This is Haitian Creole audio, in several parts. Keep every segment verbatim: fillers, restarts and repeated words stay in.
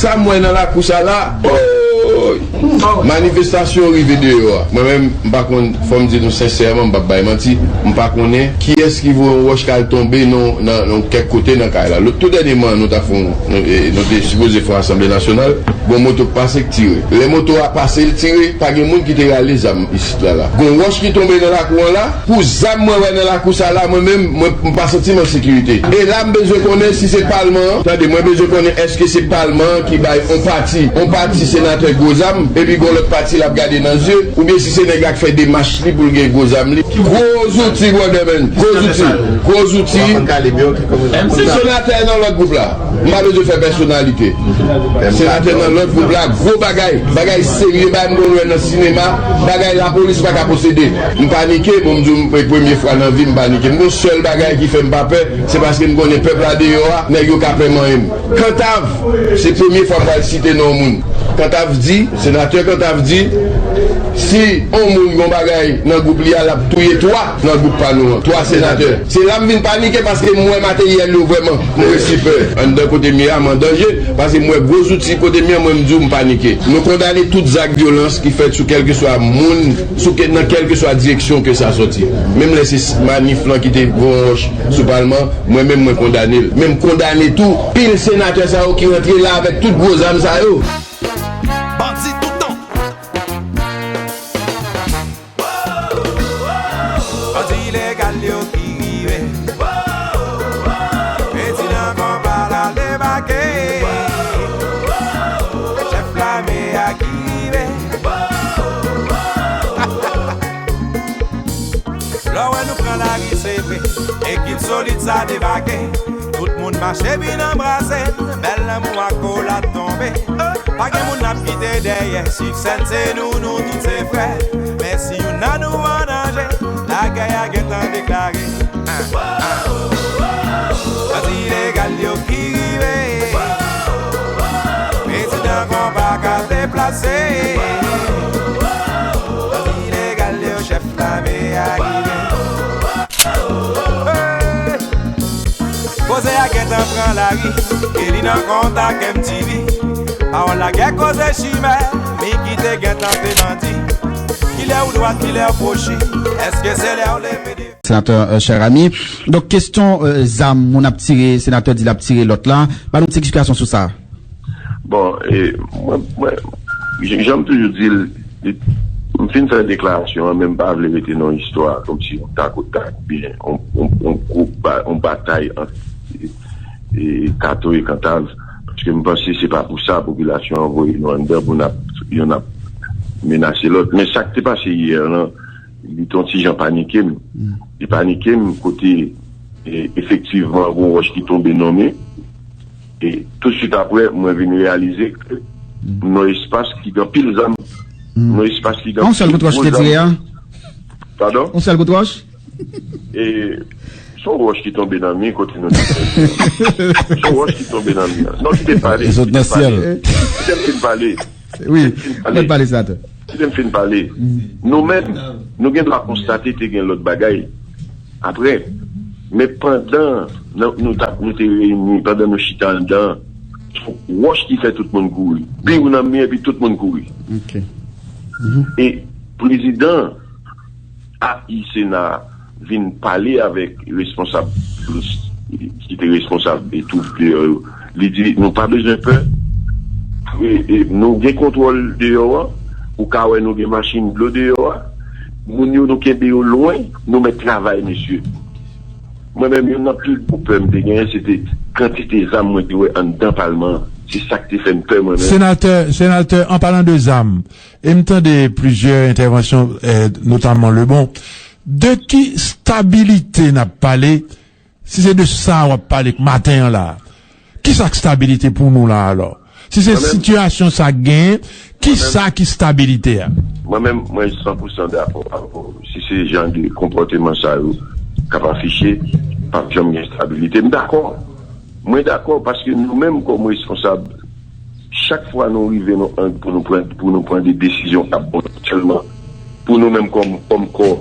Sa m wè nan lakou sa la, oy! Manifestasyon rive deyò a. Mwen menm, m pa konn, fò m di nou sensèman, m p ap bay manti, m pa konnen kiyès ki voye yon wòch k al tonbe nan, nan, nan kèk kote nan kay la. Lòt, tou dènyèman, nou t ap fè yon, nou, e, nou te sipoze fè yon asanble nasyonal, gon moto k pase k tire. Lè moto a pase, l tire, pa gen moun ki te rale zam isit la la. Gon wòch ki tonbe nan lakou an la, pou zam mwen wè nan lakou sa la, mwen menm, mwen, m pa santi m an sekirite. E la, m bezwen konnen si se palman an. Tande, mwen bezwen konnen èske se palman an ki bay on pati, on pati senatè gwo zam, epi gon lòt pati l ap gade nan zye, oubyen si se nèg la k fè demach li pou l gen gwo zam li. Gwo zouti, brother man. Gwo zouti. Gwo zouti. Senatè nan lòt gwoup la. M pa bezwen fè pèsonalite. Senatè nan lòt gwoup la, gwo bagay. Bagay serye, bagay m konn wè nan sinema. Bagay lapolis pa ka posede. M panike, bon, m di w, m, premye fwa nan vi m panike. M gon sèl bagay ki fè m pa pè, se paske m konnen pèp la deyò a, nèg yo ka pè manyen m. Kantav, se premye fwa m pral site non moun. Kantav di, senatè Kantav di, si on moun gon bagay nan gwoup li a, l ap touye twa nan gwoup pa nou an, twa senatè. Se la m vin panike paske m wè materyèl yo vrèman, m resi pè. Anndan kote m ye a, m an danje, paske m wè gwo zouti kote m ye a, mwen m di w m panike. Nou kondane tout zak vyolans ki fèt sou kèlkeswa moun, sou ke, nan kèlkeswa direksyon ke sa sòti. Menm lè se s-, manif lan ki te voye wòch sou palman, mwen menm mwen kondane l. Men m kondane tou pil senatè sa yo ki rantre la avèk tout gwo zam sa yo. Bandi toutan. Bandi ilegal yo ki rive. Prezidan konpa la debake. Chèf lame a ki rive. Lè w wè nou pran lari se vre. Ekip solid sa debake. Tout moun mache vin anbrase. Bèl lanmou akolad tonbe. Pa gen moun n ap kite dèyè. Siksè n se nou, nou tout se frè. Men si youn nan nou an danje, lagè a gentan deklare. Bandi ilegal yo ki rive. Prezidan konpa ka deplase. Bandi ilegal yo, chèf lame a rive. Hey! Koze a gentan pran lari, e li nan kontak M T V. Pawòl lagè, koze chimè, Mickey te gentan fè bandi. Kilè ou dwat, kilè ou goch, èske se lè ou leve devan? Senatè, euh, chè ami. Donk, kesyon, euh, zam, moun ap tire, senatè di l ap tire lòt la. Ba nou ti eksplikasyon sou sa. Bon, e, mwen, mwen, jan, jan m toujou di l, li, m fin fè deklarasyon an, men m pa vle rete nan istwa kòmsi yon tak o tak, byen, yon, yon, yon gwo ba-, yon batay ant, e, e, Kato e Kantav, paske m panse se pa pou sa popilasyon an voye nou anndan pou n ap, youn ap menase lòt. Men sa k te pase yè lan, li te yon ti jan panike m. Li panike m kote, e, efektivman, gon wòch ki tonbe nan men. E toutswit apre, mwen vin reyalize ke nan espas ki gen anpil zam, nan espas ki gen anpil gwo zam. Yon sèl kout wòch ki te tire a? Padon? Yon sèl kout wòch? E, se yon wòch ki tonbe nan mi kote nou te. Se yon wòch ki tonbe nan mi an. Non, kite m pale, kite m pale. Kite m fin pale. Wi, mèt pale, senatè. Kite m fin pale. Nou menm, nou gen dwa konstate te gen lòt bagay apre. Men pandan nou, nou t ap, nou te reyini, pandan nou chita anndan, se wòch ki fè tout moun kouri. Biw nan mi epi tout moun kouri. E prezidan a, i Sena vin pale avèk responsab ki te responsab de twoup deyò yo. Li di, nou pa bezwen pè. E, e, nou gen kontwòl deyò a. Ou ka wè nou gen machin blo deyò a. Moun yo, nou kenbe yo lwen. Nou mèt travay, mesye. Mwen menm, youn nan pi gwo pè m te genyen, se te kantite zam mwen te wè anndan palman an. Se sa k te fè m pè, mwen menm. Senatè, senatè, an palan de zam, e m tande plizyè entèvansyon, eh, notamman Lebon. De ki stabilite n ap pale? Si se de sa w ap pale k maten an la, kisa k stabilite pou nou la alò? Si se sitiyasyon sa k genyen, kisa ki stabilite a? Mwen menm, mwen san pou san dakò avè w. Si se jan de konpòteman sa yo k ap afiche, p ap janm gen stabilite. M dakò. Mwen dakò paske nou menm kòm responsab, chak fwa nou rive nou, pou nou pran, pou nou pran de desizyon k ap bon non sèlman pou nou menm kòm, kòm kò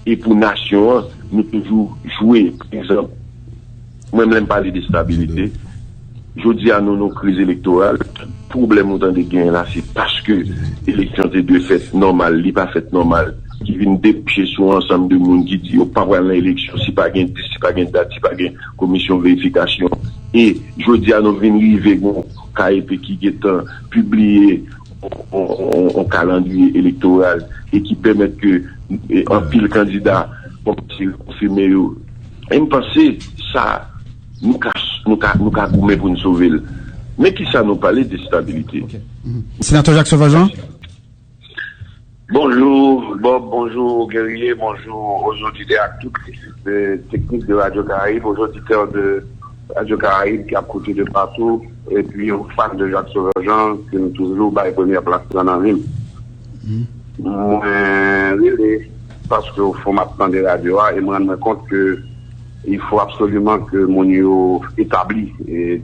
e pou nasyon an, nou toujou jwe. Pa egzanp, mwen menm lè m pale de stabilite, jodi a nou nan kriz elektoral, Pwoblèm ou tande genyen la, se paske eleksyon te dwe fèt nòmal, li pa fèt nòmal, ki vin debouche sou ansanm de moun ki di yo pa pral nan eleksyon si pa gen dis, si pa gen dat, si pa gen komisyon verifikasyon. E jodi a, nou vin rive gon K E P ki gentan pibliye yon, yon, yon, yon kalandriye elektoral e ki pèmèt ke, e, anpil kandida kòmanse konfime yo. E m panse sa, nou ka, nou ka, nou ka goumen pou n sove l. Men kisa nou pale de stabilite? Senatè Jacques Sauvagent? Bonjou Bob, bonjou Guerrier, bonjou aux auditeurs ak tout ekip teknik de Radio Caraïbe, aux auditeurs de Radio Caraïbe ki ap koute de patou, epi yon fan de Jacques Sauvagent ke m toujou bay premyè plas lan nan vi m. Mwen rele paske ofon m ap tande radyo a e m rann mwen kont ke il faut absolument que moun yo etabli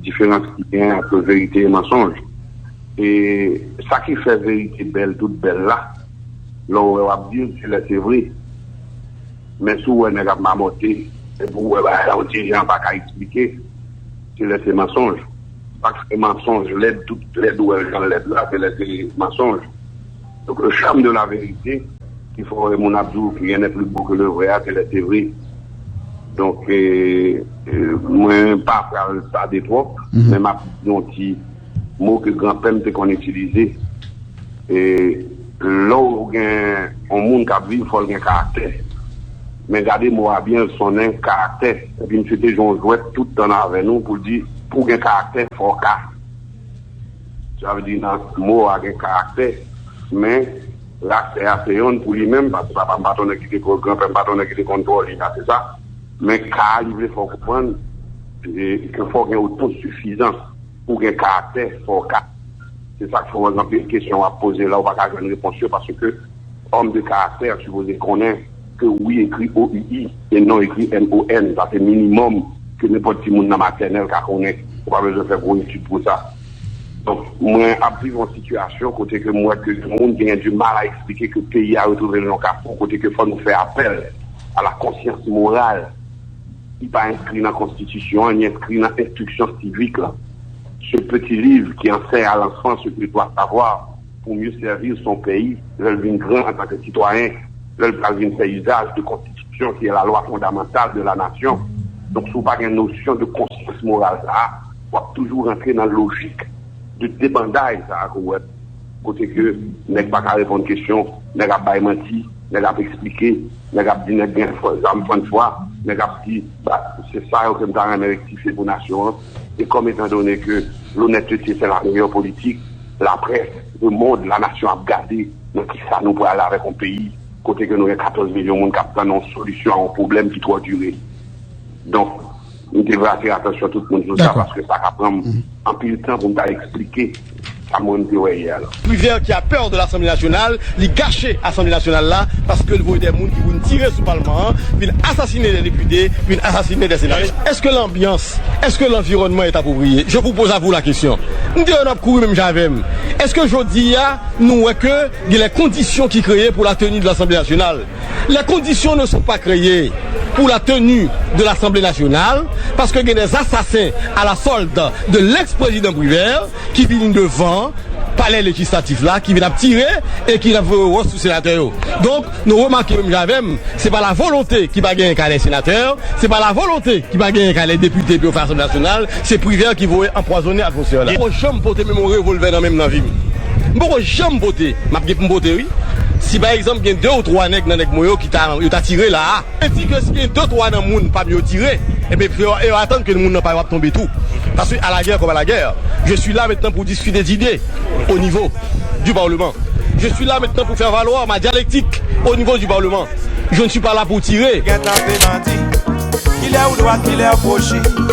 diferans ki gen ant verite e mansonj. E sa ki fè verite bèl tout bèl la, lè w wè w ap di l, se lè se vre. Men si w wè nèg ap mamòte, epi w wè bagay la yon ti jan pa ka eksplike, se lè se mansonj. Sa k fè mansonj lèd, tout lèd ou wè l jan l lèd la, se lè se mansonj. Donk le charme de la vérité ki fè w wè moun ap di w rien n'est plus beau que le vrai a, se lè se vre. Donk, e, e, mwen pa pral tade twòp, men m ap di yon ti mo ke granpè m te konn itilize. E, lè w gen yon moun k ap viv, fò l gen karaktè. Men gade mo a byen, l sonnen karaktè. Epi misye te jwe yon jwèt tout tan avè nou pou l di, pou w gen karaktè, fò w ka. Sa vle di nan mo a gen karaktè, men raktè a se yonn pou li menm, paske papa m pa t yon nèg ki te konn, granpè m pa t yon nèg ki te konn twò li, sa se sa. Men ka a, li vle fè w konprann ke fò w gen otosifizans, pou w gen karaktè, fò w ka. Se sa k fè w wè gen anpil kesyon w ap poze la, ou pa ka jwenn repons yo, paske Homme de caractère sipoze konnen ke oui ekri O U I e non ekri N O N. Sa se minimòm ke nenpòt timoun nan matènèl ka konnen. Ou pa bezwen fè gwo etid pou sa. Donk, mwen ap viv yon sitiyasyon kote ke m wè ke moun genyen di mal a eksplike ke peyi a retwouve l nan yon kafou kote ke fò nou fè apèl a la konsyans moral ki pa enskri nan konstitisyon an ni enskri nan enstriksyon sivik lan. Ce petit livre qui enseigne à l'enfant ce qu'il doit savoir pour mieux servir son pays lè l vin gran antanke sitwayen, lè l pral vin fè izaj de konstitisyon ki est la loi fondamentale de la nation. Donk si w pa gen nosyon de konsyans moral sa a, w ap toujou rantre nan lojik de debanday sa a ke w wè kote ke nèg pa ka reponn kesyon, nèg ap bay manti, nèg ap eksplike, nèg ap di nèg gen zam fann fwa, nèg ap di, ba, se sa yo ke m ta renmen rektifye pou nasyon an. E kòm etan done ke l'honnêteté c'est la meilleure politique, laprès, lemonn, lanasyon ap gade nan kisa nou prale avèk yon peyi kote ke nou gen katòz milyon moun k ap tann yon solisyon a yon pwoblèm ki twò dire. Donk, m te vle atire atansyon tout moun sou sa paske sa ka pran m anpil tan pou m ta eksplike sa mwen m te wè yè a la. Privert qui a peur de l'Assemblée nationale, li gache Asanble Nasyonal la paske l voye de moun ki vin tire sou palman an, vin asasine de depite, vin asasine de senatè. Est-ce que l'ambiance, est-ce que l'environnement est approprié? Je vous pose à vous la question. M te wè n ap kouri menm jan avè m. Est-ce que jodi a nou wè ke gen les conditions qui créées pour la tenue de l'Assemblée nationale? Les conditions ne sont pas créées pour la tenue de l'Assemblée nationale, paske gen des assassins à la solde de l'ex-président Privert ki vin devan palè lejislatif la, ki vin ap tire e ki ap voye wòch sou senatè yo. Donk, nou remake menm jan avè m, se pa la volonte ki pa genyen ka les senatè, se pa la volonte ki pa genyen ka les depite pou yo fè Asanble Nasyonal, se Privert ki voye anpwazonnen atmosfè la. M poko janm pote menm yon revòlvè nan men m nan vi m. M poko janm pote, m ap gen pou m pote wi. Si pa egzanp gen de ou twa nèg nan nèg mwen yo ki ta, yo ta tire la a, e di ke si gen de twa nan moun pa m yo tire, ebyen yo, yo atann ke moun nan pa yo ap tonbe tou. Paske à la guerre comme à la guerre, je suis là maintenant pour discuter d'idées au niveau du Parlement. Je suis là maintenant pour faire valoir ma dialectique au niveau du Parlement. Je ne suis pas là pour tirer. Gentan se mandi. Kilè ou dwat, kilè ou goch.